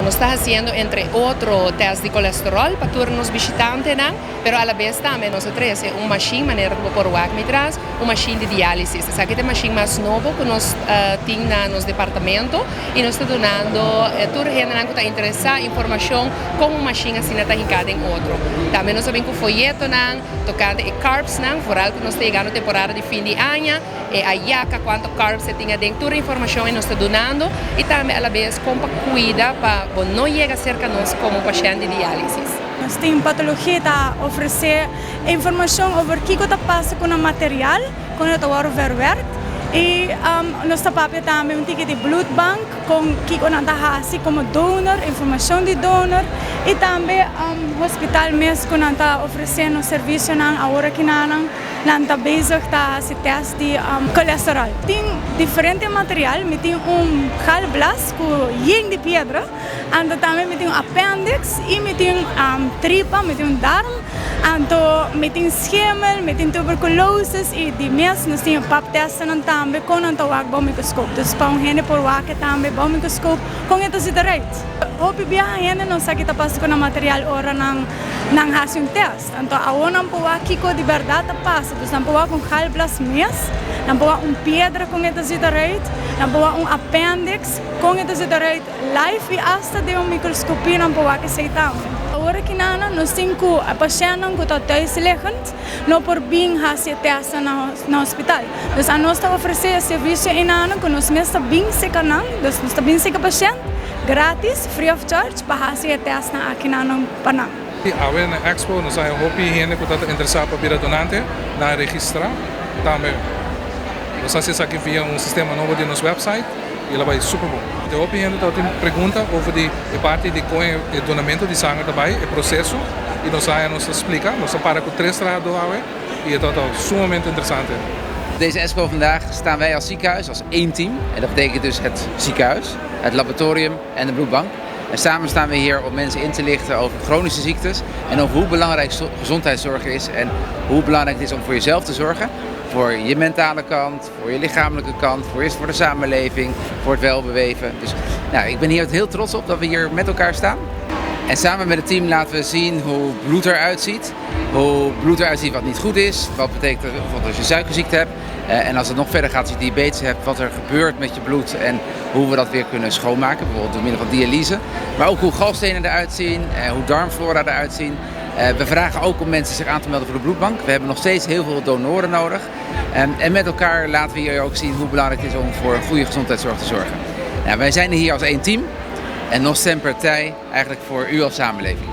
Nos ta haciendo entre otro test di colesterol pa tur nos bishitantenan, pero a la bes tambe nos a trece un machine, manera cu bo por wak mi tras, un machine di dialisis. Esaki ta e machine mas nobo cu nos tin na nos departamento y nos ta dunando tur hendenan cu ta interesa informacion con un machine asina ta hinca den otro. Tambe nos a bin cu foyetonan tocante e carbsnan, vooral cu nos ta yegando temporada di fin di aña. E ayaca cuanto carbs e tin aden, tur informacion e nos ta dunando y tambe alabes con pa cuida pa bo no yega cerca nos como pashent di dialisis. Nos tin patologia ta ofrece informacion over kico ta pasa cu nan material con e ta worde verwerkt y nos ta papia tambe un tiki di bloedbank con kico nan ta haci como donor, informacion di donor y tambe hospital mes cu nan ta ofrece nos servicionan awor aki nan. Nan ta bezig ta hasi test di cholesterol. Tin diferente material, mi tin un galblas ku yen di piedra, anto tambe mi tin un appendix i mi tin tripa, mi tin un darm, anto mi tin schemel, mi tin tuberculosis i di mes nos tin e pap testnan tambe kon nan ta wak bou microscoop. Dus pa un hende por wak e tambe bou microscoop kon e ta zit eruit. Hopi biaha hende no sa ki ta pasa ku nan material ora nan hasi un test. Anto awor nan por wak kiko di bèrdat ta pasa. Dus nan por wak un galblas mes, nan por wak un piedra kon e ta zit eruit, nan por wak un apèndiks kon e ta zit eruit live i asta den un mikroskopia nan por wak esei tambe. Awor aki nan nos tin ku e pashèntnan ku ta thuisliggend no por bin hasi e tèstnan na hospital. Dus anos ta ofresé e servisio einan ku nos mes ta bin seka nan, dus nos ta bin seka pashènt gratis, free of charge, pa hasi e tèstnan aki nan pa nan. Awe na Expo nos a haña hopi hende ku ta interesá pa bira donante, nan a registrá. Tambe nos a hasi esaki via un sistema nobo di nos website i el a bai super bon. Tin hopi hende ta tin pregunta over di e parti di kon e donamentu di sanger ta bai, e proseso, i nos a haña nos ta splika. Nos a para ku tres trahadó awe i e tabata sumamente interesante. Deze Expo vandaag staan wij als ziekenhuis als één team. En dat betekent dus het ziekenhuis, het laboratorium en de bloedbank. En samen staan we hier om mensen in te lichten over chronische ziektes en over hoe belangrijk gezondheidszorg is en hoe belangrijk het is om voor jezelf te zorgen. Voor je mentale kant, voor je lichamelijke kant, voor, je, voor de samenleving, voor het welbeweven. Dus nou, ik ben hier heel trots op dat we hier met elkaar staan. En samen met het team laten we zien hoe bloed eruit ziet. Hoe bloed eruit ziet wat niet goed is. Wat betekent dat bijvoorbeeld als je suikerziekte hebt. En als het nog verder gaat, als je diabetes hebt, wat er gebeurt met je bloed en hoe we dat weer kunnen schoonmaken. Bijvoorbeeld door middel van dialyse. Maar ook hoe galstenen eruit zien, hoe darmflora eruit zien. We vragen ook om mensen zich aan te melden voor de bloedbank. We hebben nog steeds heel veel donoren nodig. En met elkaar laten we hier ook zien hoe belangrijk het is om voor een goede gezondheidszorg te zorgen. Nou, wij zijn hier als één team. En nos semper tij eigenlijk voor u als samenleving.